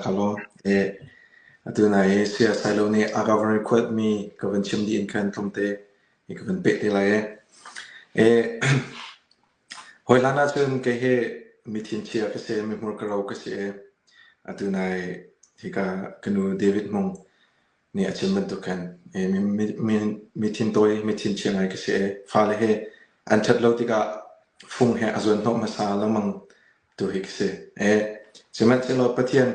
Ka lawm. Atu nai i Saya Sailo nih a ka van request mi ka van chim dih in khan tlawmte i ka van peh te lai e. Hawi hlan ahcun kei hi mi thinchia ka si, mi hmurka ro ka si i atu nai hika ka nu David Hmung nih a chim bantuk khan mi thintawi, mi thinchia ngai ka si i fale hi an ṭhat lo tikah fung he a zuanhnawh hmasa lengmang tu hi ka si. Sihmanhsehlaw Pathian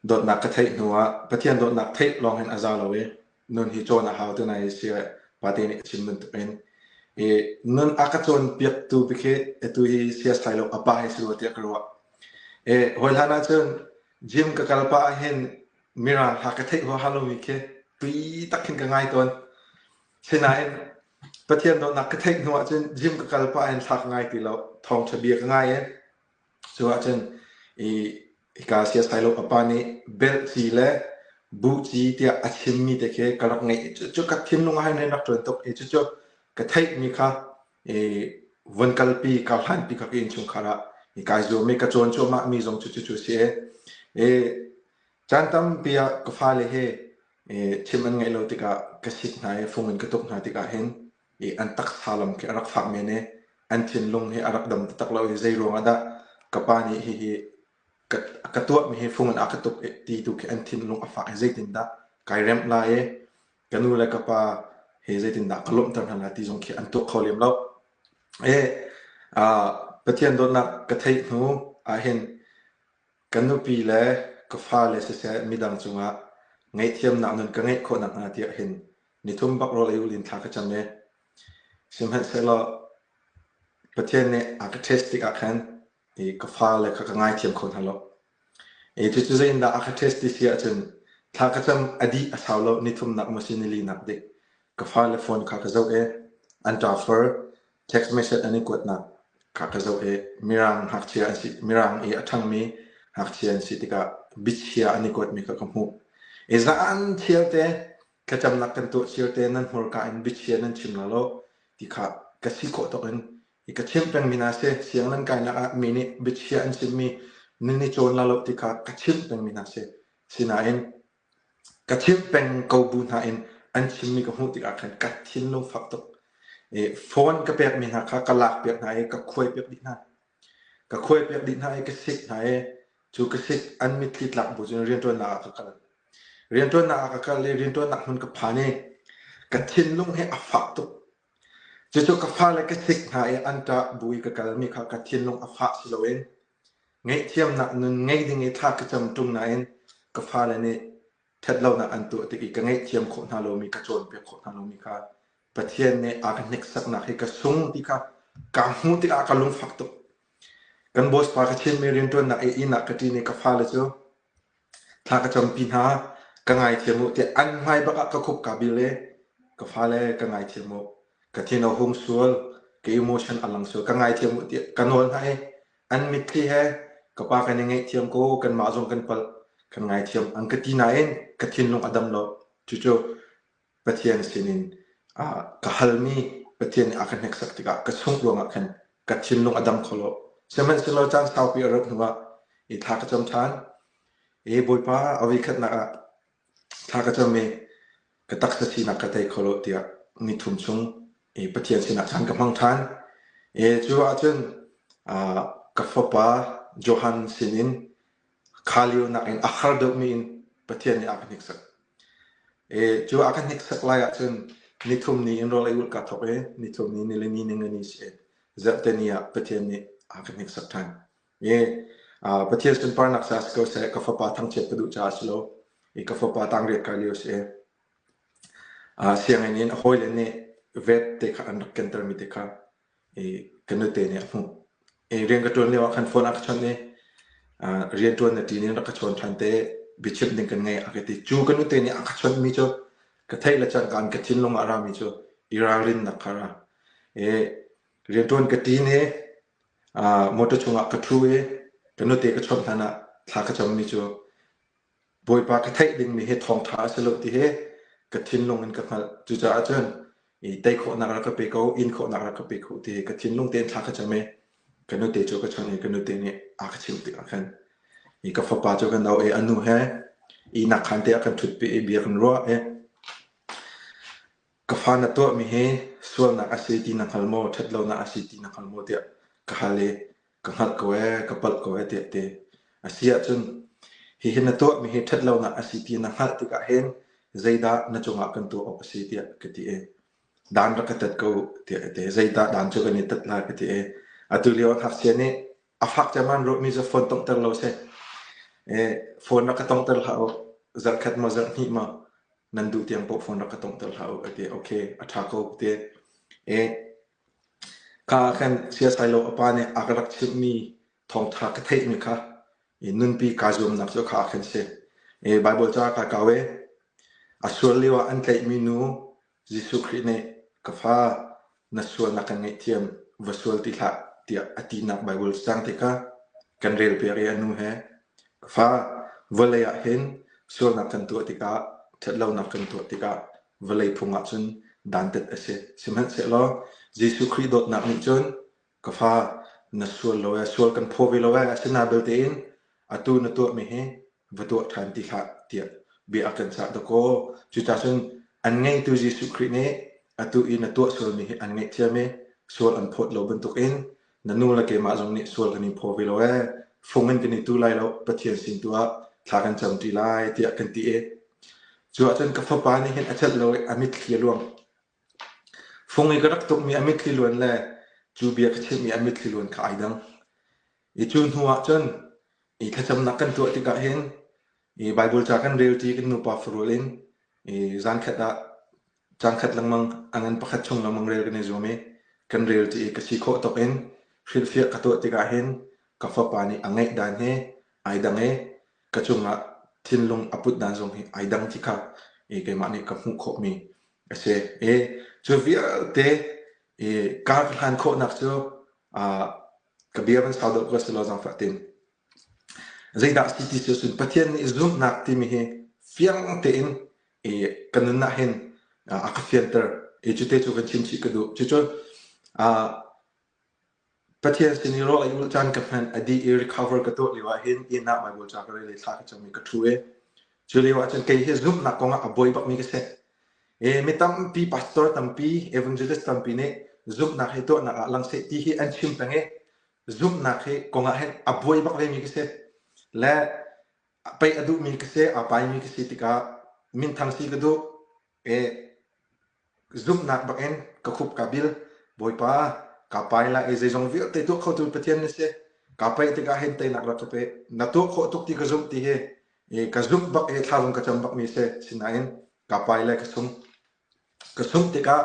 dawtnak ka theih hnu ah Pathian dawtnak theih lawng hin a za lo i nun hi cawn a hau tu nai si pate nih a chim bantuk in i nun a ka cawnpiaktu bik hi atu hi siasai lo a pa hi si rua tiah ka ruah. Hawi hlan ahcun gym ka kal pah ahhin mirang hla ka theih huaha lomi khi tui tak khin ka ngai tawn. Sinain Pathian dawtnak ka theih hnu ahcun gym ka kal pah hin hla ka ngai ti lo. Thawngṭha bia ka ngai i cu ahcun i hika siasai lo a pa nih belh ci le buh ci tiah a chimmi te khi ka rak ngeih. Cucu ka thinlung ah hin rian rak ṭuan tuk i cucu ka theihmi kha i vun kalpi ka hlanpi kha ka innchungkhar ah i kai zuam i ka cawn cuahmah mi zong cu cucu a si i caan tampi ah ka fale he chim an ngaih lo tikah ka sik hna i fung in ka tuk hna tikah hin i an taksa lam khi a rak fak men i an thinlung hi a rak dam taktak lo i zei ruangah dah ka pa nih hihi ka, ka tuahmi hi fung in a ka tuk ti tu khi an thinlung a fak i zeitindah kai remh lai i ka nu le ka pa he zeitindah ka lawmhter hna lai ti zong khi an tuak kho lem lo. E, Pathian dawtnak ka theih hnu ahhin Ka nupi le ka fale siseh midang cungah ngaihthiamnak nun ka ngeih khawh nakhnga tiah hin nithum bak rawl ei ulin thla ka cam i sihmanhsehlaw Pathian nih a ka test tikah khan i ka fale kha ka ngaithiam kho hna lo. I cucu zeitindah a ka test ti si ahcun thla ka cam a dih a sau lo nithumnak maw si nilinak dik ka fale phone kha ka zoh i an ṭafar Text message an i kuatnak kha ka zoh i Mirang ngakchia an si, Mirang i a ṭhangmi ngakchia an si tikah biachia an i kuatmi kha ka hmuh. I zaan thialte thlacamnak kan tuah cio-te nan hmurka in biachia nan chim la lo ti kha ka si khawh tawk in i ka chimh pengmi hna si. Siang nan kainak ah mi nih biachia an chimmi nan i cawn la lo ti kha ka chimh pengmi hna si. Sinain Ka chimh peng ko bu hna in an chimmi ka hmuh tikah khan ka thinlung fak tuk. Phone ka pekmi hna kha ka lakpiak hna i ka khuaipiak dih hna. Ka khuaipiak dih hna i ka sik hna i cu ka sik an mitthli tlak bu cun rianṭuannak ah ka kal. Rianṭuannak ah ka kal i rianṭuannak hmun ka phan i ka thinlung hi a fak tuk. Cucu ka fale ka sik hna i an ṭah bu i ka kalmi kha ka thinlung a fah si loin Ngaihthiamnak nun ngei ding i thla ka cam ṭung nain ka fale nih ṭhatlonak an tuah tik i ka ngaihthiam khawh hna lomi, ka cawnpiak khawh hna lomi kha Pathian nih a ka hneksaknak hi ka sung ti kha kaa hmuh tikah ka lungfak tuk. Kan boss pa ka chimmi rianṭuannak i inn ah ka ṭin i ka fale cu Thla ka campi hna, ka ngaithiam u tiah an hmai bak ah ka khup kaa bil i ka fale ka ngaithiam u, ka thin a hung sual, ka emotion a lang sual, ka ngaithiam u tiah ka nawl hna i an mitthli he ka pa kan i ngaihthiam ko, kanmah zong kan palh, kan ngaithiam an ka ti nain ka thinlung a dam lo. Cucu Pathian sinin ka halmi Pathian nih a ka hneksak tikah ka sungh ruangah khan ka thinlung a dam kho lo. Sihmanhsehlaw caan saupi a rauh hnuah i thla ka cam ṭhan. I Bawipa a voikhatnak ah thla ka cam i ka taksa sinak ka tei kho lo tiah nithum chung i Pathian sinah caan ka hmang ṭhan. I cu ahcun ka fapa Johan sinin kha lio nakin a har deuhmi in Pathian nih a ka hniksak. Cu a ka hniksak lai ahcun nithum ni in rawl ei ulh kaa thawk i nithum ni nilini ningani si i zarhte ni ah Pathian nih a ka hniksak ṭhan. I Pathian sunparnak ca si ko seh, ka fapa thangchiat ka duh caah si lo. I ka fapa tangriat kai lio si i sianginn in a hawile nih vet te kha an rak kentermi te kha i ka nute nih a hmuh. I rian ka ṭuan lio ah khan phone a ka chawnh i rianṭuan na ṭin in rak ka chawn ṭhan te, biachimh ding kan ngei a ka ti. Cu ka nute nih a ka chawnhmi cu ka theih le cangka in ka thinlung ah a rami cu i ralrinnak kha a ra. I rianṭuan ka ṭin i motor chungah ka ṭhu i ka nute ka chawnh hlan ah thla ka cammi cu Bawipa ka theih dingmi hi thawngṭha a si lo ti hi ka thinlung in ka hngalh. Cucaah cun i tei khawhnak rak ka pe ko, in khawhnak rak ka pe ko ti hi ka thinlung tein thla ka cam i ka nute cu ka chawnh i ka nute nih a ka chimh tikah khan I ka fapa cu kan auh i a nu he ihnak khaan te ah kan ṭhutpi i bia kan ruah i ka fa na tuahmi hi sualnak a si ti na hngal maw, ṭhatlonak a si ti na hngal maw tiah ka hal i ka hngalh ko ee, ka palh ko ee tiah a ti. A si ahcun hihi na tuahmi hi ṭhatlonak a si ti na hngalh tikah hin zeidah na cungah kan tuah awk a si tiah ka ti i dan rak ka tat ko tiah a ti. Zeidah dan cu kan i tat lai ka ti i atu lio ah ngakchia nih a fak ciammam ruahmi cu phone tonghter lo si. Phone rak ka tonghter hlah u. Zarhkhat maw zarhhnih maw nan duh tiang paoh phone rak ka tonghter hlah u a ti. Okay, a ṭha ko ka ti. Kha ah khan siasai lo a pa nih a ka rak chimhmi thawngṭha ka theihmi kha i nunpi kaa zuamnak cu kha ah khan si. Baibal ca ka kau i a sual lio ah an tlaihmi nu Jesuh Khrih nih ka fa na sualnak kan ngaihthiam va sual ti hlah tiah a tinak Baibal cang te kha kan relpiak i a nu he ka fa vawlei ah hin sualnak kan tuah tikah ṭhatlonak kan tuah tikah vawlei phung ah cun dantat a si. Sihmanhsehlaw Jesuh Khrih dawtnak nih cun ka fa na sual lo ee, sual kan phaw ve lo ee, asinain belte in atu na tuahmi hi va tuah ṭhan ti hlah tiah bia a kan cah dakaw. Cucaah cun an ngeitu Jesuh Khrih nih atu i na tuah sualmi hi an ngaihthiam i sual an phawt lo bantukin na nu le keimah zong nih sual kan in phaw ve lo ee, fung in kan i tu lai lo, Pathian sin tu ah thla kan cam ṭi lai tiah kan ti i cu ahcun ka fapa nih hin a celh lo i a mitthli a luang. Fung i ka rak tukmi a mitthli luan le cu bia ka chimhmi a mitthli luan kha ai dang. I cu hnu ah cun i thlacamnak kan tuah tikah hin i Baibal ca kan relṭi kan nupa farual in i zankhat ah caankhat lengmang a ngan pakhat chung lengmang rel kan i zuam i kan relṭi i ka si khawh tawk in hrilhfiah ka tuah tikah hin ka fapa nih a ngaih dan he ai dang i ka cungah thinlung a put dan zong hi ai dang ti kha i keimah nih ka hmuh khawhmi a si. I cu vialte i kar ka hlan khawhnak cu ka bia van sau deuh ko si law zaangfah tin. Zeidah si ti cu cun Pathian nih zumhnak timi hi fiang tein i ka nunnak hin a ka fianter. I cute cu kan chim chih ka duh. Cucu Pathian sin i rawl ei ulh caan ka hman a dih i recover ka tuah lio ah hin inn ah Baibal ca ka rel i thla ka cam i ka ṭhu i cu lio ah cun kei hi zumhnak kong ah a buai bakmi ka si. I mi tampi, pastor tampi, evangelist tampi nih zumhnak hi tuahnak ah lang seh ti hi an chim peng i zumhnak hi kong ah hin a buai bak vemi ka si. Le peih a duhmi ka si, aa paimi ka si tikah minthang si ka duh. I Zumhnak bakin ka khup kaa bil. Bawipa, kaa pai lai i zeizong vialte tuah khotu Pathian na si. Kaa paih tikah hin teinak rak ka pe. Na tuah khawh tuk ti ka zumh ti hi i ka zumh bak i thla zong ka cam bakmi si. Sinain kaa pai le ka sung. Ka sungh tikah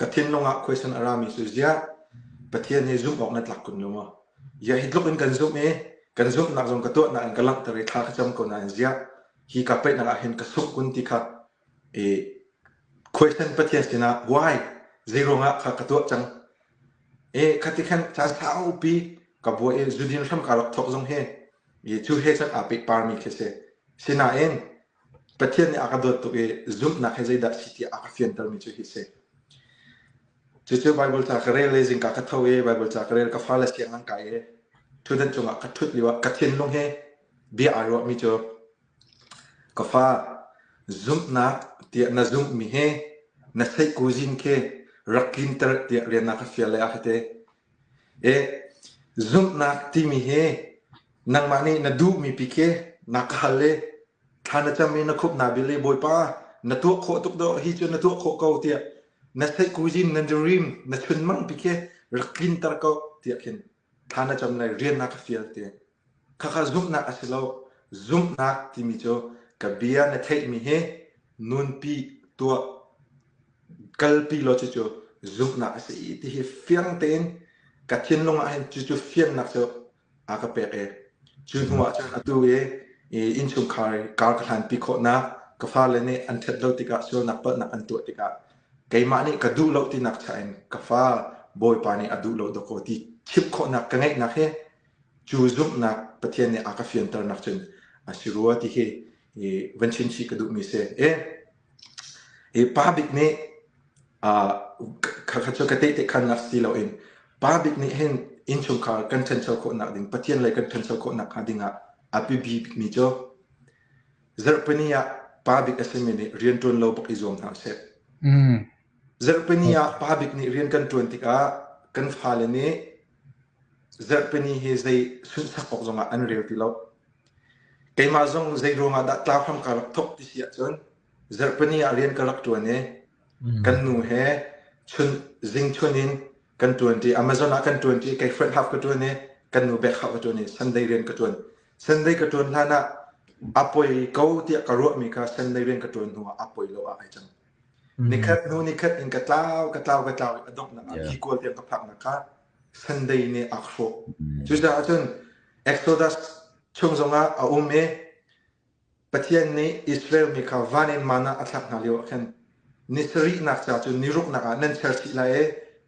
ka thinlung ah question a rami cu ziah Pathian hi zumh awk na tlak kun lo maw? Ziah hi tluk in kan zumh i kan zumhnak zong ka tuahnak in ka langhter i thla ka cam ko nain ziah hi ka paihnak ah hin ka sungh kun ti kha i khuaisan Pathian sinah why zeiruangah kha ka tuah cang e khati khan caan saupi ka buai i zudin hram ka rak thawk zong hi i cu he cun aa pekparmi khi si sinain Pathian nih a ka dawt tuk i zumhnak he zeidah si ti a ka fiantermi cu hi si cucu Bible ca ka rel le zingka ka tho i Bible ca ka rel ka fale siang an kai i ṭhutdan cungah ka ṭhut lio ah ka thinlung he bia aa ruahmi cu Ka fa, zumhnak tiah na zumhmi hi na theihkuzin khi rak tlinter tiah rian na ka fial lai a ka ti. I zumhnak timi hi nangmah nih na duhmi pi khi na ka hal i thla na cam i na khup naa bil i Bawipa na tuah khawh tuk dawh hi cu na tuah khawh ko tiah na theihkuzin na dream na chunmang pi khi rak tlinter ko tiah khin thla na cam lai rian na ka fial ti. Khakha zumhnak a si lo. Zumhnak timi cu ka bia na theihmi hi nunpi tuah kalpi law cucu zumhnak a si i ti hi fiang tein ka thinlung ah hin cucu fiannak cu a ka pek i cu hnu ah cun atu i innchungkhar kar ka hlanpi khawhnak ka fale nih an ṭhat lo tikah sualnak palhnak an tuah tikah keimah nih ka duh lo tinak cha in ka fa Bawipa nih a duh lo dawkaw ti chimh khawhnak ka ngeihnak hi Cu zumhnak Pathian nih a ka fianternak cun a si rua ti hi van chim chih ka duhmi si. I pa bik nih kha cu ka tehte khannak si loin pa bik nih hin innchungkhar kan ṭhancho khawhnak ding Pathian lei kan ṭhancho khawhnak hnga dingah A biapi bikmi cu zarhpini ah pa bik a simi nih rian ṭuan lo bak i zuam hna usih. Zarhpini ah pa bik nih rian kan ṭuan tikah kan fale nih zarhpini hi zei sunhsak awk zongah an rel ti lo. Keimah zong zei ruangah dah tlau hram kaa rak thawk ti si ahcun zarhpini ah rian ka rak ṭuan i kan nu he chun zingchun in kan ṭuanṭi. Amazon ah kan ṭuanṭi. Kei front half ka ṭuan i kan nu back half ka ṭuan i Sunday rian ka ṭuan. Sunday ka ṭuan hlan ah a poi ko tiah ka ruahmi kha Sunday rian ka ṭuan hnu ah a poi lo ah ai cang. Nikhat hnu nikhat in ka tlau, ka tlau, ka tlau i a donghnak ah kikual tiang ka phaknak kha Sunday nih a hrawh. Cucaah cun Exodus chung zongah a um i Pathian nih Israel mi kha van in manna a thlak hna lioah khan ni sarihnak ca cu ni ruknak ah nan cher chih lai i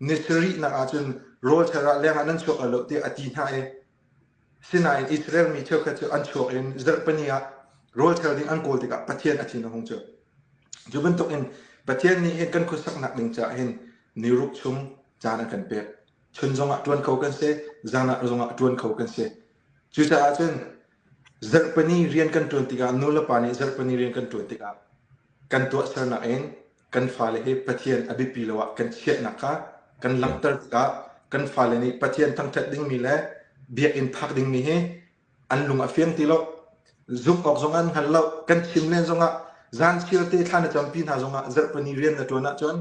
ni sarihnak ah cun rawl cher ah lengah nan chuak lai lo tiah a ti hna i sinain Israel mi cheukhat cu an chuak in zarhpini ah rawl cher ding an kawl tikah Pathian a thin a hung cu. Cu bantukin Pathian nih hin kan khuasaknak ding caah hin ni ruk chung caan a kan pek. Chun zongah ṭuan kho kan si, zan ah zongah ṭuan kho kan si. Cucaah cun Zarhpini rian kan ṭuan tikah nulepa nih zarhpini rian kan ṭuan tikah kan tuahsernak in kan fale hi Pathian a biapi lo ah kan chiahnak kha kan langhter tikah kan fale nih Pathian thangṭhat dingmi le biakinn phak dingmi hi an lung a fiang ti lo. Zumh awk zong an hngal lo. Kan chim len zongah zan chiarte thla na campi hna zongah zarhpini rian na ṭuan ahcun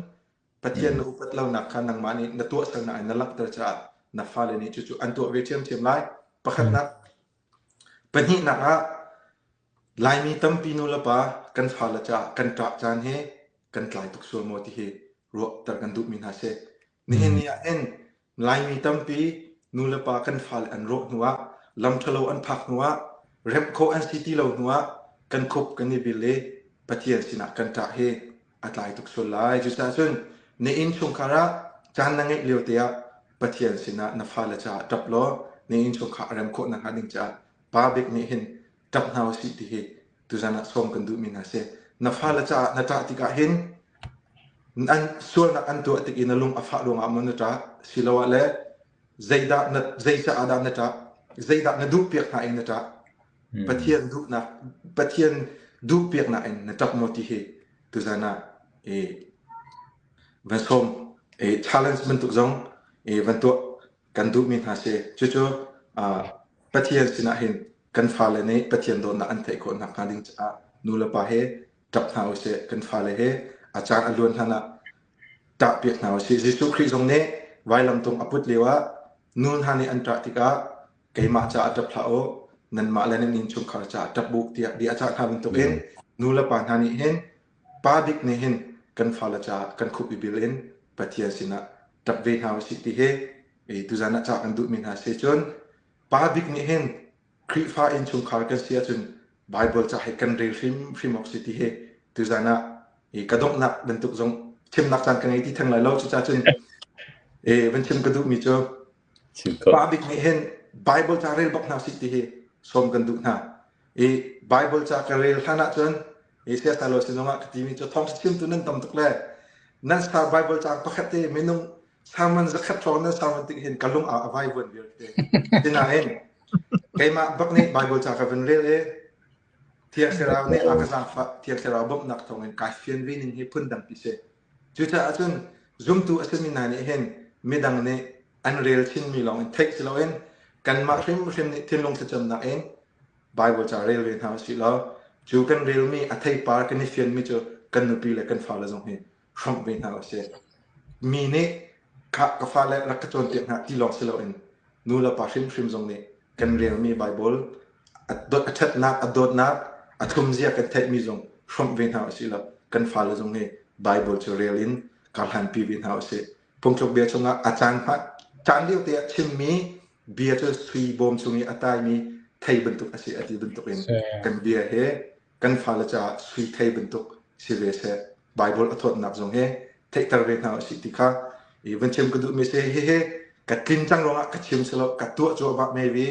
Pathian na upat lonak kha nangmah nih na tuahsernak in na langhter caah na fale nih cucu an tuah ve ṭhiamṭhiam lai. Pakhatnak. Pahnihnak ah Laimi tampi nulepa kan fale caah kan ṭah caan hi kan tlai tuk sual maw ti hi ruahter kan duhmi hna si. Nihin ni ah hin Laimi tampi nulepa kan fale an rawh hnuah, lam ṭhalo an phak hnuah, remh khawh an si ti lo hnuah kan khup kan i bil i Pathian sinah kan ṭah hi a tlai tuk sual lai. Cucaah cun na innchungkhar ah caan na ngeih lio te ah Pathian sinah na fale caah ṭap law na innchungkhar a rem khawh nakhnga ding caah pa bik nih hin ṭap hna usih ti hi tuzan ah sawm kan duhmi hna si. Na fale caah na ṭah tikah hin an sualnak an tuah tik i na lung a fah ruangah maw na ṭah siloah le zeidah na zei caah dah na ṭah zeidah na duhpiak hna i na ṭah Pathian duhnak Pathian duhpiaknak in na ṭap maw ti hi tuzan ah i van sawm i challenge bantuk zong i van tuah kan duhmi hna si. Cucu Pathian sinah hin kan fale nih Pathian dawtnak an theih khawh nakhnga ding caah nu le pa he ṭap hna usih. Kan fale he a caan a luan hlan ah ṭahpiak hna usih. Jesuh Khrih zong nih vailamtung a put lioah nu hna nih an ṭah tikah keimah caah ṭap hlah u, nanmah le nan innchungkhar caah ṭap u tiah bia a cah hna bantukin nu le pa hna nih hin pa bik nih hin kan fale caah kan khup i bil in Pathian sinah ṭap ve hna usih ti hi tuzan ah cah kan duhmi hna si. Cun pa bik nih hin Khrihfa innchungkhar kan si ahcun Baibal ca hi kan rel hrimhrim awk si ti hi tuzan ah ka donghnak bantuk zong chimnak caan ka ngei ti theng lai lo. Cucaah cun van chim ka duhmi cu Pa bik nih hin Bible ca rel bak hna sih ti hi sawm kan duh hna. I Bible ca ka rel hlan ahcun i siasa lo sin zongah ka timi cu thawng chimtu nan tam tuk le nan star Bible ca pakhat te minung sermon zakhat hrawng nan sermon tik hin ka lung a vai vuan vial te. Sinain keimah bak nih Bible ca ka van rel i Thiang Thlarau nih a ka zaangfah Thiang Thlarau bawmhnak thawngin kai fian ve ning hi phun dangpi si. Cucaah cun zumtu a simi hna nih hin midang nih an rel chinmi lawng in theih si loin kanmah hrimhrim nih thinlung thlacamnak in Baibal ca rel ve hna usih law cu kan relmi a theipar kan i fianmi cu kan nupi le kan fale zong hi hrawmh ve hna usih. Mi nih khah ka fale rak ka cawnpiak hna ti lawng si loin nu le pa hrimhrim zong nih kan relmi Baibal a ṭhatnak, a dawtnak, a thumzia kan theihmi zong hrawmh ve hna usih law kan fale zong hi Baibal cu rel in karhlanpi ve hna usih. Phungthluk bia chungah a caan hmanh caan lio te ah chimmi bia cu sui bawm chung i a taimi thei bantuk a si a ti bantuk in kan bia he kan fale caah sui thei bantuk si ve seh. Baibal a thawtnak zong he theihter ve hna usih ti kha i van chim ka duhmi si hihi ka tlin cang ruangah ka chim si lo ka tuah cuahmah maybe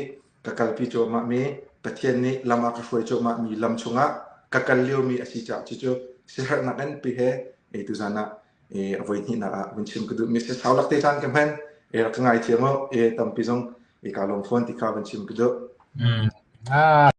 ka kalpi cuahmah mi Pathian nih lam ah ka hruai cuahmah mi lam chungah ka kal liomi a si caah cucu siaherhnak nganpi he e tuzan ah e a voi hnihnak ah vun chim ka duhmi si sau lak te caan ka hman e rak ka ngaithiam u e tampi zong e ka lawm fawn ti kha vun chim ka duh. Ah.